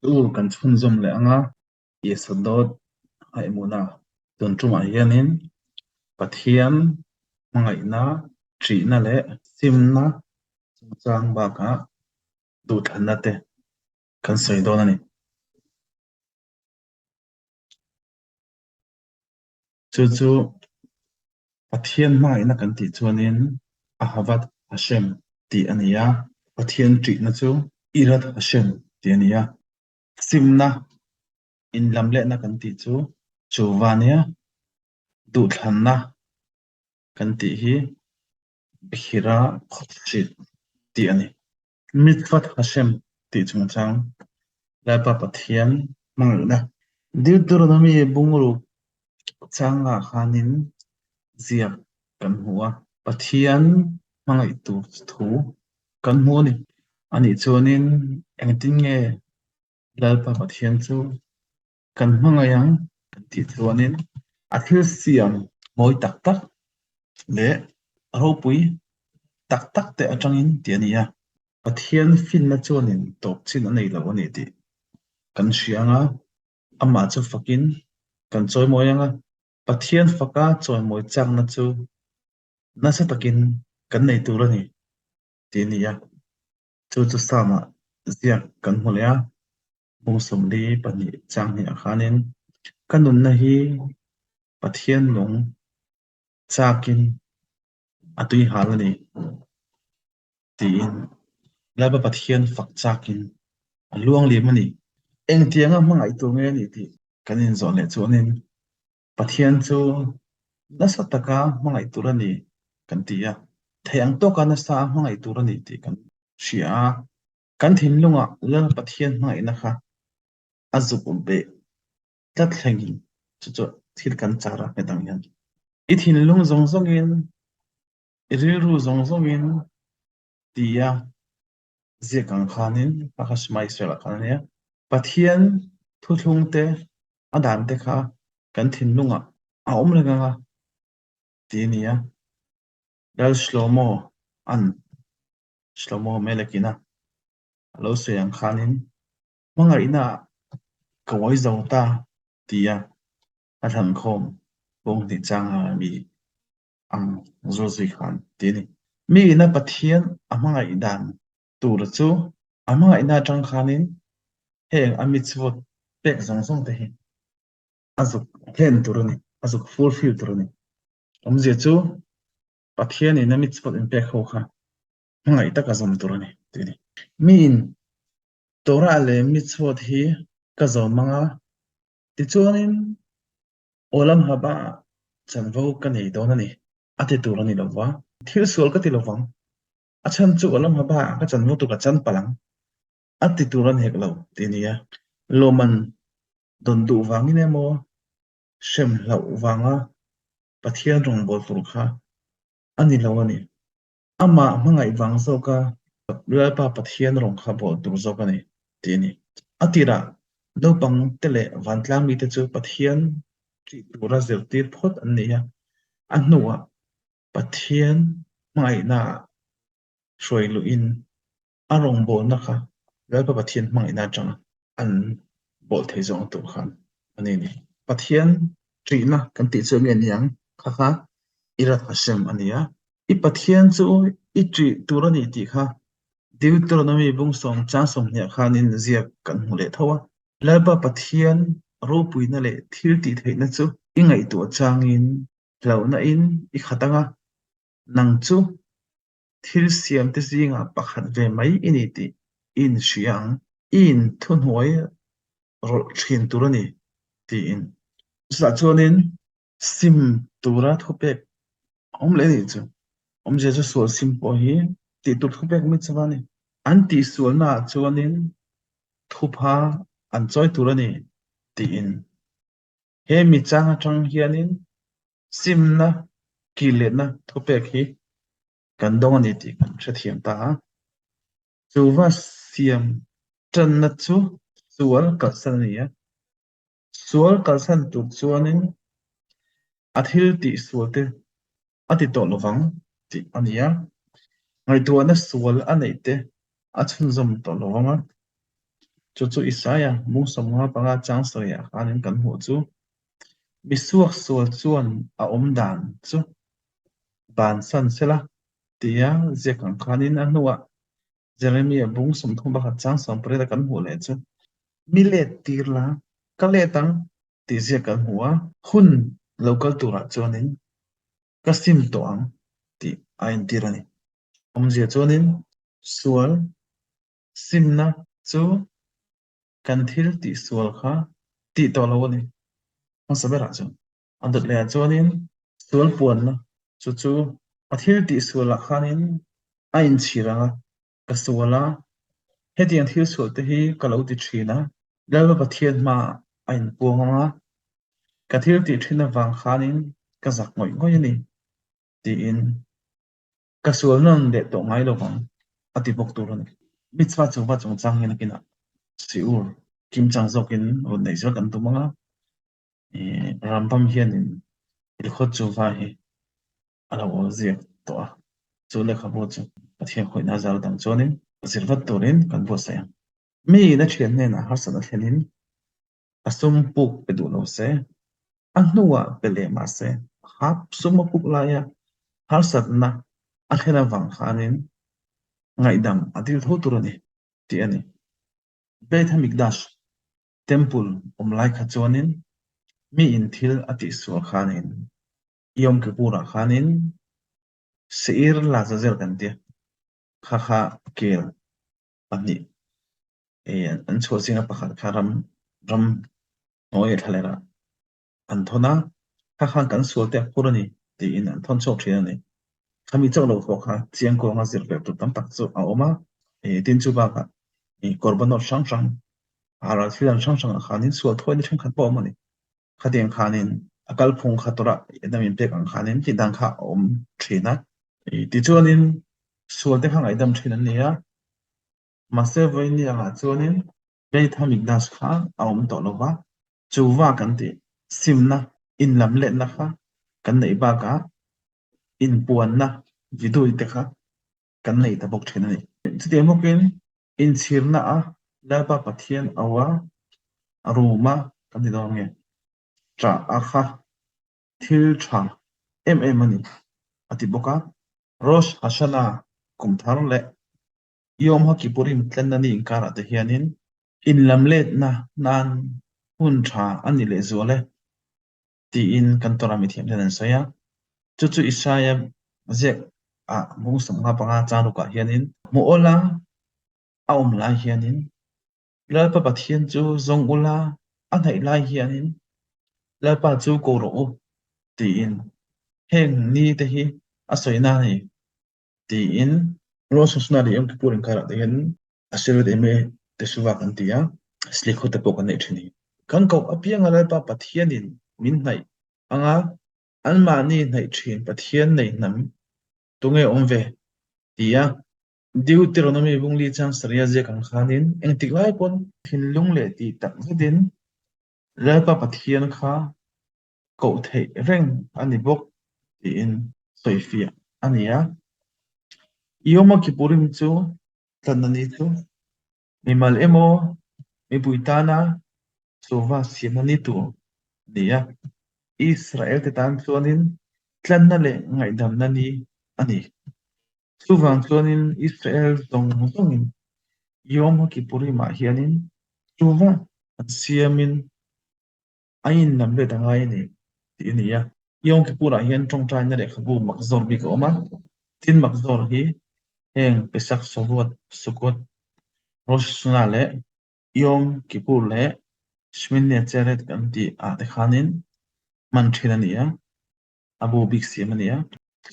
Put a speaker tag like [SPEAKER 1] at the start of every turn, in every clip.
[SPEAKER 1] Chu kan chhunzawm leh ang a, Yesodot Haimuna tun tumah hianin Pathian hmangaihna, ṭihna leh simna chungchang bakah duhthlanna te kan sawi dawn a ni. Chu chu Pathian hmangaihna kan tih chuanin Ahavat Hashem tih a ni a, Pathian ṭihna chu Irat Hashem tih a ni a. Simna, inlamlehna kan tih chu Chuva nia duhthlanna kan tih hi Bihira Khawhchih tih a ni. Mitzvot Hashem tih chungchang Lalpa Pathian hmangaihna. Deuteronomy bungruk changah khanin ziak kan hmu a, Pathian hmangaih tur thu kan hmu a ni. Anih chuanin engtin nge Lalpa Pathian chu Kan hmangaih ang kan tih chuanin a thil siam mawi tak tak leh ropui tak tak te atangin tih a ni a. Pathian finna chuanin tawp chin a nei lo a ni tih kan hria ang a, amah chu fakin kan chawimawi ang a. Pathian faka chawimawi chakna chu nasa takin kan nei tur a ni tih a ni a. Chu chu Psalm-ah ziak kan hmu leh a. Bung 42 chang hnih ah khanin ka nunna hi Pathian nung chakin a tui hal a ni tiin Lalpa Pathian fak chakin a luang liam a ni. Engtianga hmangaih tur nge a nih tih kan inzawh leh chuanin Pathian chu nasa taka hmangaih tur a ni kan ti a, theih ang tawka nasa a hmangaih tur a ni tih kan hria a. Kan thinlungah Lal Pathian hmangaihna kha a zuk beh tlat thlengin chu chu thil kan char a nghet ang hian. I thinlung zawng zawngin, i rilru zawng zawngin tia ziak ang khanin kha kha Shema Israel ah khan a nia. Pathian thuthlung te a dan te kha kan thinlungah a awm reng ang a ti a nia. Lal Shlomo an Shlomo Melekina a lo sawi ang khanin hmangaihna ah ka uai zo ta tia a thlankhawm bawng hnih changa mi ang zul zui khan ti a ni. Mi ina Pathian a hmangaih dan tur chu a hmangaihna atang khanin heng a mitzvot pek zawng zawng te hi a zuk hlen tur a ni, a zuk fulfill tur a ni. Awmzia chu Pathianin a mitzvot inpek ho kha hmangaih taka zawm tur a ni tih a ni. Miin Torah leh mitzvot hi ka zawm ang a, tichuanin Olam Haba ah chanvo ka nei dawn a ni a ti tur a ni lo va. Thil sual ka ti lo vang, a chhan chu Olam Haba ah ka chanvo tur ka chan palh ang a ti tur a ni hek lo tih a ni a. Lawmman dawn duh vangin emaw hrem hlauh vanga Pathian rawngbâwl tur kha a ni lo a ni. Amah hmangaih vang zawka Lalpa Pathian rawng kha bawl tur zawk a ni, tih a ni. A tirah naupang te leh vantlang mite chu Pathian ṭih tura zirtir phawt an ni a, a hnuah Pathian hmangaihnaah hruai luhin A rawngbawlna kha Lalpa Pathian hmangaihna atanga an bawl thei zawng tur khan a ni ni. Pathian ṭihna kan tih chu nge niang kha kha i rat Hashem a ni a. I Pathian chu i ṭih tur a ni tih kha Deuteronomy bung sawm chang sawmhniah khanin ziak kan hmu leh tho a. Lalpa Pathian ropuina leh thil tih theihna chu i ngaihtuah changin hlauhna in i khat anga nang chu Thil siamte zingah pakhat ve mai i ni tih i inhria ang. I inthuhnuai rawlh thin tur a ni, tiin. Chutah chuanin sim tura thupek a awm leh a nih chu. Awmzia chu sual sim pawh hi tih tur thupek mi chu va a ni. An tihsualnaah chuanin thupha an chawi tur a ni, tiin. He mi chang atang hianin Simna, kihletna thupek hi kan dawng a ni tih kan hrethiam ta a. Chuva siam tanna chu sual kalsan a ni a. Sual kalsan tur chuanin a thil tih sualte a ti tawh lovang tih a ni a, ngaihtuahna sual a neih te a chhunzawm tawh lo vang a. Chu chu Isaia mung 55 chang sawiah khanin kan hmuh chu, Mi suaksual chuan a awm dan chu bansan sela tia ziak ang khanin a hnuah Jeremia bung 31 chang 18 a kan hmuh leh chu, Mi let tir la, ka let ang tih ziak kan hmu a, hun lo kal turah chuanin ka sim tawh ang tih a entir a ni. Awmzia chuanin sual simna chu kan thil tih sual kha tih tawh lo a ni. Hmasa berah chuan a dawt lehah chuanin sual puanna chu chu a thil tih sualah khanin a inchhir ang a, ka sual a, hetiang thil sual te hi ka lo ti thin a, Lalpa Pathian hmaah a inpuang ang a, ka thil tih thin avang khanin ka zak ngawih ngawih a ni, tiin ka sual nawn leh tawh ngai lo vang, a ti bawk tur a ni. Mitzvah chungva chungchang hian nakinah siur kimchang zawkin rawn neih zel kan tum ang a, Rambam hianin Ilkhawt chungva hi a lo awl ziak tawh a, chu lehkhabu chu Pathian khawihna zal dang chuanin zir vat turin kan buatsaih ang. Miin a thian hnenah harsatna thlenin a sum puk pe duh lo se, a hnuah pe leh mah se, hap sum a puk laia harsatna a thlen avang khanin ngaihdam a dil tho tur a ni tih a ni. Beit HaMikdash, Temple, awm lai kha chuanin miin thil a tihsual khanin Yom Kippur-ah khanin Seir Lazazel kan tia, kha kha kel pahnih an chhuah zinga pakhat kha ram ram hnuai thlalerah an thawn a, kha khan kan sual te a phur a ni tiin an thawn chhuak thin a ni. Khami chauh lo pawh kha chiang kuanga zir ve tur tam tak chu a awm a, tin chu bakah korbanot hrang hrang, ral thil dan hrang hrangah khanin sual thawi na thenkhat pawh a awm a ni. Khatiang khanin a kalphung kha tura dam inpek ang khanin tih dan kha a awm thin a. Tichuanin sual te kha ngaihdam thin an ni a, mahse vawiin angah chuanin Beit HaMikdash kha a awm tawh lo va, chuva kan tih simna inlam letna kha kan neih bakah inpuanna vidui te kha kan nei ta bawk thin a ni. Chutiang bawkin inchhirna a Lalpa Pathian au a, a rum a kan ti dawn nge? Ṭah a kha thil ṭha em em a ni, a ti bawk a. Rosh Hashanah kum thar leh Yom HaKippurim tlenna ni inkarah te hianin inlamletna nan hun ṭha a ni lehzual e. tiin kan Torah mithiam ten an sawi a. Chu chu Isaia ziak ah bung 55 chang rukah hianin hmu awla a awm lai hianin Lalpa Pathian chu zawng ula a hnaih lai hianin Lalpa chu ko rawh u tiin heng ni te hi a sawina a ni tiin Rosh Hashanah leh Yom Kippur inkarah te hian Aseret Yemei Teshuvah kan ti a, Slikhut te pawh kan neih thin hi. Kan koh apianga Lalpa Pathianin min hnaih anga anmahni hnaih thin Pathian nei hnam tunge awm ve? ti a, Deuteronomy bungli chang saria ziak ang khanin engtik lai pawn thinlung leh tih tak zetin Lalpa Pathian kha koh theih reng a ni bawk tiin sawifiah a ni a. Yom Kippurim chu tlanna ni chu mimal emaw mipui tana chawva siamna ni tur a ni a, Israel te tan chuanin tlanna leh ngaihdamna ni a ni. Chuvang chuanin Israel zawng zawngin Yom Kippurim-ah hianin chawva an siamin A inlam let a ngai a ni tih a ni a. Yom Kippur-ah hian tawngtaina lehkhabu Makzor bik a awm a. Tin, Makzor hi heng Pesach, Shavuot, Sukkot, Rosh Hashanah leh Yom Kippur leh Shmini Atzeret kan tih ah te khanin hman thin a ni a. A bu bik siam a ni a.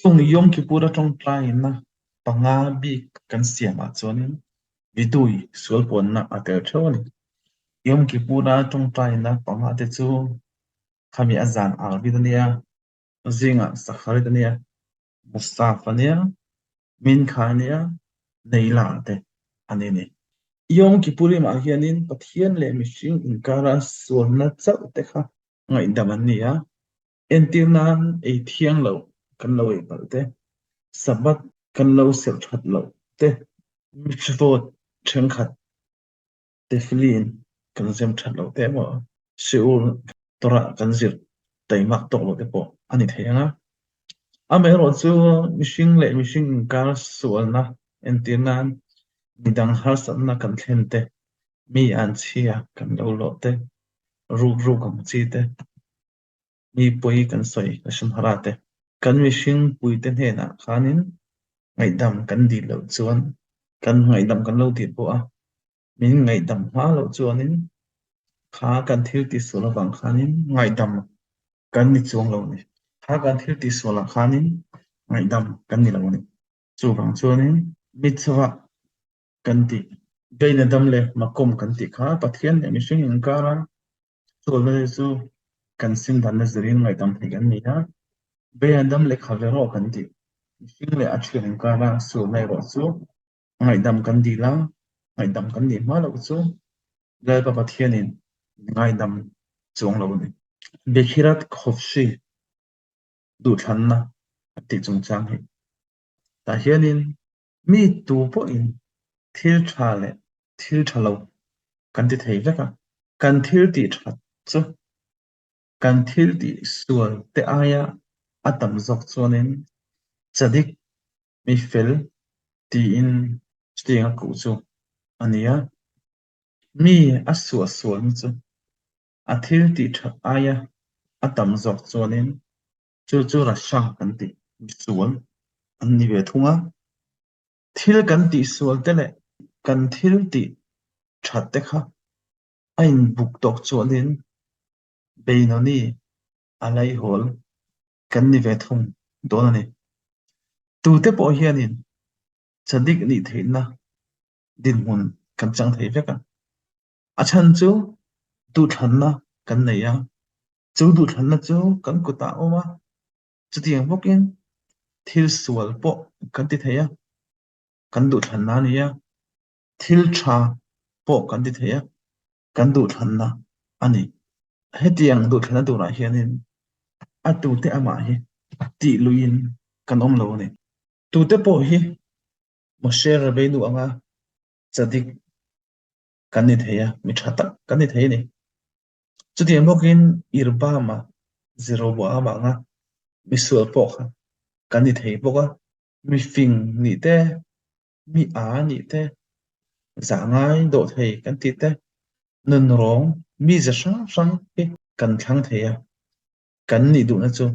[SPEAKER 1] Chung Yom Kippur-a tawngtaina panga bik kan siamah chuanin vidui sual puanna a tel theuh a ni. Yom Kippur-a tawngtaina panga te chu khami a zan Arvit a nia, zingah Sakharit a nia, Musaf a nia, Mincha a nia, Neila te a ni a ni. Yom Kippurim-ah hianin Pathian leh mihring inkara sualna chauh te kha ngaihdam an ni a. Entir nan ei thiang lo. kan lo ei palh te, Sabbath kan lo serh that loh te, mitzvot thenkhat tefillin kan zem that loh te emaw shiur Torah kan zir taimak tawk loh te pawh a ni thei ang a. Amaherawh chu mihring leh mihring inkar sualna entir nan midang harsatna kan thlen te, mi an chhia kan lo lawh te, ruk ruk ang chi te, mi pawi kan sawi ka hrim harh a te. Kan mihring puite hnenah khanin ngaihdam kan dil loh chuan kan ngaihdam kan lo dil pawh a, min ngaihdam hma loh chuanin kha kan thil tihsual avang khanin ngaihdam kan ni chuang lo a ni. Kha kan thil tihsualah khanin ngaihdam kan ni lo a ni. Chuvang chuanin mitzvah kan tih, Beinadam leh Makom kan tih kha Pathian leh mihring inkara Sualna te chu kan sim danna zirin ngaihdam theih kan ni a, Beiandam leh khaverawh kan tih. Mihring leh a thian inkara sualna erawh chu ngaihdam kan dil a, ngaihdam kan nih hma loh chu Lalpa Pathianin min ngaidam chuang lo a ni. Bekhirat Khofshi duhthlanna a tih chungchang hi tah hianin Mi tu pawhin thil tha leh thil tha lo kan ti thei vek a, kan thil tih that chu kan thil tih sual te aia a tam zawk chuanin chadik, mi fel tiin chutiang a kuh chu a ni a. Mi a suah sualna chu a thil tih that aia a tam zawk chuanin Chu chu Rasha kan tih misual an ni ve thung a. Thil kan tih sual te leh kan thil tih that te kha a inbuk tawk chuanin Benoni a laihawl kan ni ve thung dawn a ni. Tute pawh hianin chadik nih theihna dinhmun kan chang thei vek a. A chhan chu duhthlanna kan nei a, Chu duhthlanna chu kan kutah a awm a, chutiang bawkin thil sual pawh kan ti thei a, kan duhthlanna a ni a, thil tha pawh kan ti thei a, kan duhthlanna a ni. Hetiang duhthlanna turah hianin a tute amah hi tih luiin kan awm lo a ni. Tute pawh hi Moshe Rabbeinu anga chadik kan ni thei a, mi tha tak kan ni thei a ni. Chutiang bawkin Irbama, Jeroboama anga misual pawh kha kan ni thei bawk a. Mi fing nih te, mi â nih te, zah ngai dawh thei kan tih te, nunrawng mize hrang hrang hi kan thlang thei a. Kan nih duhna chu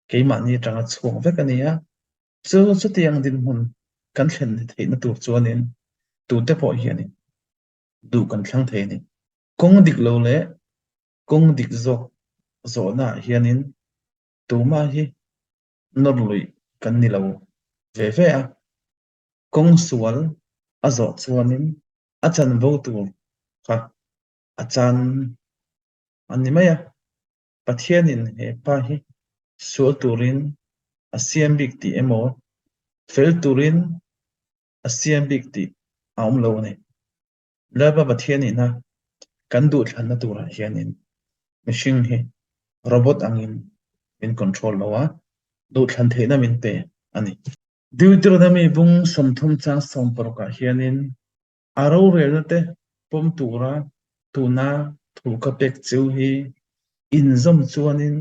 [SPEAKER 1] keimahni atanga chhuak vek a ni a. Chu chutiang dinhmun kan thlen theihna tur chuanin tute pawh hianin duh kan thlang thei a ni. Kawng dik lo leh kawng dik zawk zawhna ah hianin tumah hi nawr luih kan ni lo ve ve a, kawng sual a zawh chuanin a chanvo tur kha a chan a ni mai a, Pathianin he pa hi sual turin a siam bik tih emaw fel turin a siam bik tih a awm lo a ni. Lalpa Pathian ina kan duhthlanna turah hianin mihring hi robot angin min control lo a, duhthlan theihna min pe a ni. Deuteronomy bung 30 chang 16 ah hianin a rorelna te pawm tura tuna thu ka pek cheu hi inzawm chuanin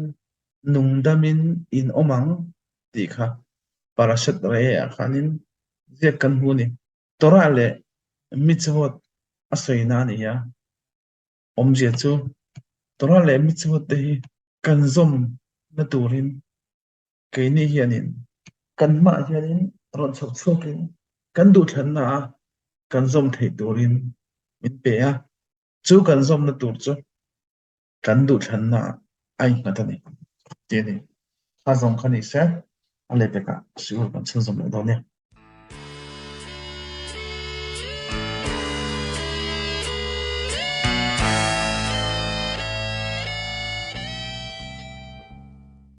[SPEAKER 1] nungdamin in awm ang tih kha Parashat Re'eh ah khanin ziak kan hmu a ni. Torah leh Mitzvot a sawina a ni a, awmzia chu Torah leh Mitzvot te hi kan zawmna turin keini hianin kan hmaah hianin rawn chhawp chhuakin kan duhthlanna a kan zawm theih turin min pe a, chu kan zawmna tur chu kan duhthlanna ah a innghat a ni tih a ni. Kha zawng kha ni se a lehpekah siur kan chhunzawm leh dawn nia.